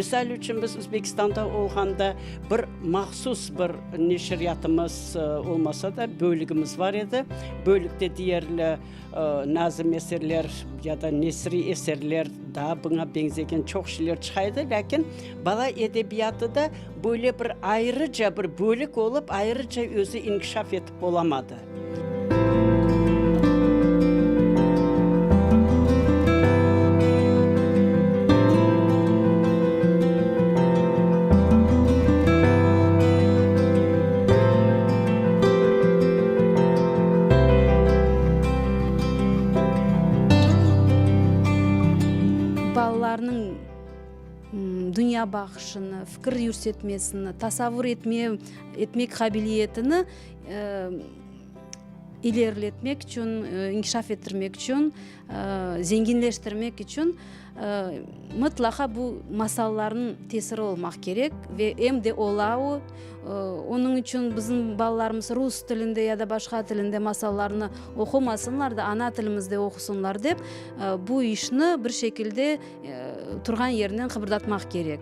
Misal içün, biz Özbekistanda olğanda bir mahsus bir neşriyatımız olmasa da, bölügimiz bar edi. Bölükte deyerli nazım eserler ya da nesriy eserler, daa buña beñzegen çoq şeyler çıqa edi. Lâkin bala edebiyatı da böyle bir ayrıca bir bölük olıp, ayrıca özü inkişaf etip olamadı. Balalarnıñ dünya baqışını, fikir yürsetmesini, tasavvur etme, etmek qabiliyetini ileriletmek içün, inkişaf ettirmek içün, zenginleştirmek içün mıtlaqa bu masallarnıñ tesiri olmaq kerek ve em de ola o. Onıñ içün bizim balalarımız rus tilinde ya da başqa tilinde masallarnı oqumasınlar da, ana tilimizde oqusınlar dep, bu işni bir şekilde turğan yerinden qıbırdatmaq kerek.